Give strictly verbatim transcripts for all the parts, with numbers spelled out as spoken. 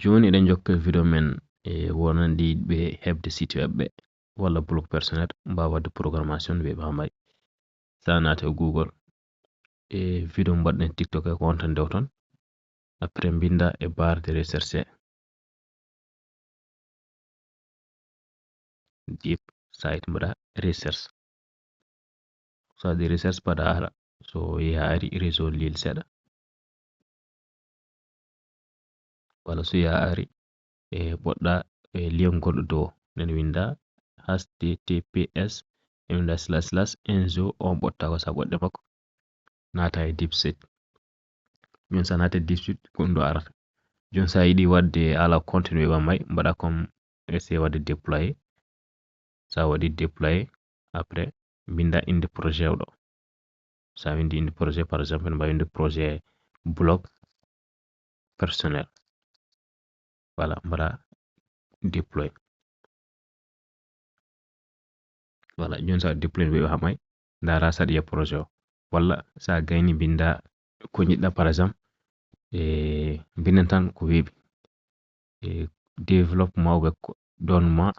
Jooni eɗen jokka e video men e wonande yiɗɓe heɓde site web ɓe walla blog personnel, mbaawa waɗde programmation weɓa may. Sa naata e Google, e video mbaɗɗen TikTok he ko on tan ndew ton. Après mbinda e barre de recherche. Deep site mbaɗa recherche. So waɗi recherche mbaɗa ara. So yaha ari réseau lil seeɗa. Walla so yaha ari e ɓoɗɗa e lien gonɗo dow. Nen winda H T T P S, en winda slash slash enzo, on ɓotta ko sa ɓoɗɗe makko. Naata e DeepSeek. Joni sa naate DeepSeek ko ɗum ɗo arata. Joni sa yiɗi waɗde ala contenu weɓa may, mbaɗa comme essayer waɗde déployer. Sa waɗi déployer, après mbinda inde projet o ɗo. Sa windi inde projet, par exemple, en mbawi winde projet blog personnel. Voilà, mbaɗa déployer. Voilà, joni sa déployer weɓa may, ndara sa ɗiya projet o. Walla sa gayni mbinda ko jiɗɗa, par exemple, e mbinden tan ko weɓi. E développement ou bien ko donne-moi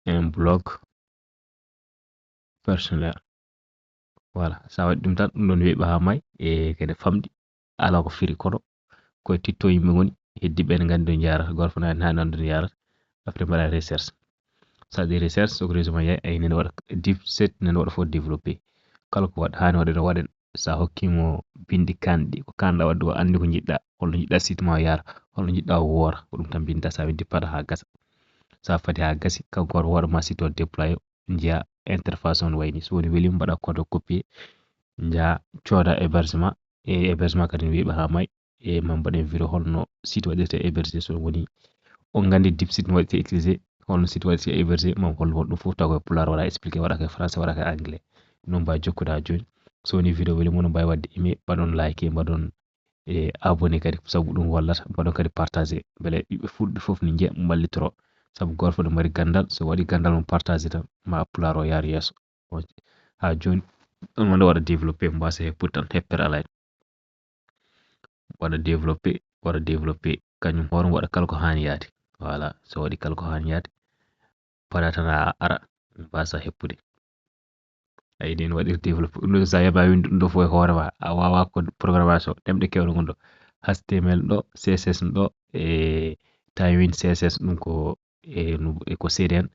un blog personnel. Voilà, sa waɗi ɗum tan, ɗum ɗon weɓa ha may, e kene famɗi, ala ko firi kono koye titto yimɓe ngoni, heddi ɓen gandi ɗo jarata, goto fof na hani ɗo jarata. Après mbaɗa recherche. Sa waɗi recherche, so ko réseau ma yaay, ay nene waɗa deep set, nene waɗa fof développé. Kala ko waɗ-, hani waɗen o waɗen. Sa hokkimo bindi kanɗi, ko kanɗa waɗde o andi ko jiɗɗa, holno jiɗɗa site ma o yaara, holno jiɗɗa o woora, ko ɗum tan binda. Sa windi paɗa ha gasa. Sa fadi ha gasi, kanko waɗa hoore ma site o déployer, njiya interface on wayni. So woni welima mbaɗa code copier, njiya cooda hébergement, e hébergement kadi ne weɓa ha may, e ma mbaɗen video holno site waɗirte héberger, so woni on gandi DeepSeek no waɗirte utiliser, holno site waɗirte héberger, ma hollo ɗum fof taw ko e pulaar waɗa expliqué, waɗa ko e français, waɗa ko e anglais. Ɗum mbawi jokkude ha joni. So woni video weli mon, mbawi waɗde aimé, mbaɗon like, mbaɗon e abonné kadi, sabu ɗum wallata, mbaɗon kadi partagé, beele ɓiɓɓe fulɓe fof ne njiya, mballitoro. Sabu goto fof ne mari gandal, so waɗi gandal mum partagé tan, ma pulaar o yaar yeeso. On, ha joni, on wonde waɗa développé, mbasa heppude tan, heppere alay. Waɗa développé, waɗa développé, kañum hoore mum waɗa kala ko hani yaade. Voilà, so waɗi kala ko hani yaade, paɗa tan a ara, mbasa heppude. Ayi, nden waɗir développé. Ɗum ɗo, sa heɓa winde ɗum ɗo fof e hoore ma, a wawa ko programmation, ɗemɗe kewɗe gon ɗo. H T M L ɗo, C S S ɗo, e Tailwind C S S, ɗum ko, e, no, e ko C D N,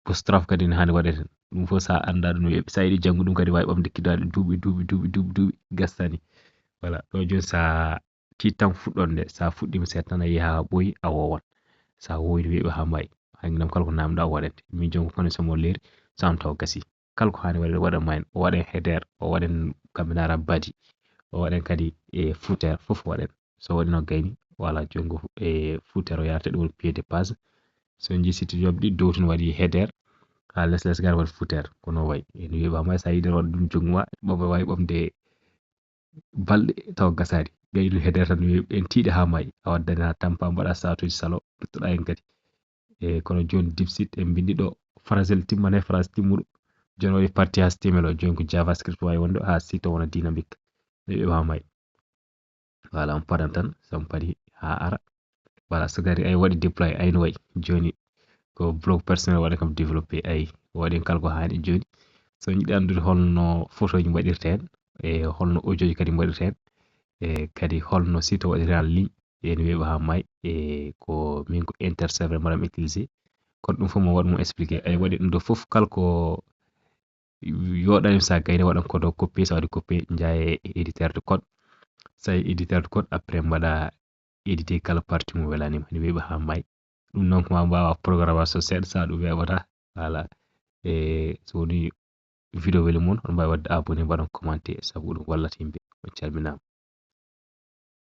Bootstrap kadi ne hani waɗede. Ɗum fof sa anda ɗum, sa yiɗi janngu ɗum kadi wawi ɓamde kiddaɗe duuɓi, duuɓi, duuɓi, duuɓi, duuɓi, gastani. Voilà, ɗo joni sa tiitan fuɗɗonde, sa fuɗɗima seeɗa tan a yeeha ha ɓooyi a wowan. Sa wowi weɓa ha maayi. Hanki nam kala ko namɗa o waɗete. Min joni ko connexion mo leeri, sa on taw gasi. Kala ko hani waɗede waɗa main, o waɗen header, o waɗen kamɓe nara body, o waɗen kadi e footer, fof waɗen. So waɗi no gayni, voilà, joni ko e footer o yarate ɗo woni pied de page. So on jii site web ɗi, dow tun waɗi header, ha les les gar waɗi footer, kono wayi. Ene weɓa maayi, sa yiɗi waɗa ɗum jongma, ɓaɓa wawi ɓamde balɗe tawa gasani. Gayni header tan, en tiiɗi ha maayi, a waddani ha tampa, mbaɗa satuji salo, duttoɗa hen kadi. E kono joni DeepSeek en mbindi ɗo, phrase timmane, phrase timmuɗo. Joni waɗi partie H T M L o, joni ko JavaScript wawi wonde ha site o wona dynamique. Ɓe weɓa maayi. Voilà, on padan tan, so on padi ha ara. Voilà, so gari ay waɗi déploy, ay no wayi. Joni ko blog personnel waɗa kam développé, ay waɗi kala ko hani joni. So on yiɗi andude holno photo ji mbaɗirte hen, e holno audio ji kadi mbaɗirte hen, e kadi holno site o waɗirte en ligne, ene weɓa ha maayi, e ko min ko Interserver mbaɗam utilisé. Kono ɗum fof mo waɗ mo expliqué. Ay waɗi ɗum ɗo fof kala ko yoɗani sa gayni waɗan ko ɗo copier, sa waɗi copier, jaaye éditeur de code. Sa yi éditeur de code, après mbaɗa édité kala partie mo welanima, ne weɓa ha maayi. Ɗum noon ko ma mbawa programmation seeɗa, sa ɗum weɓata. Voilà. E so woni video weli mon, on mbawi waɗde abonné, mbaɗon commenté, sabu ɗum wallata yimɓe. On calminama.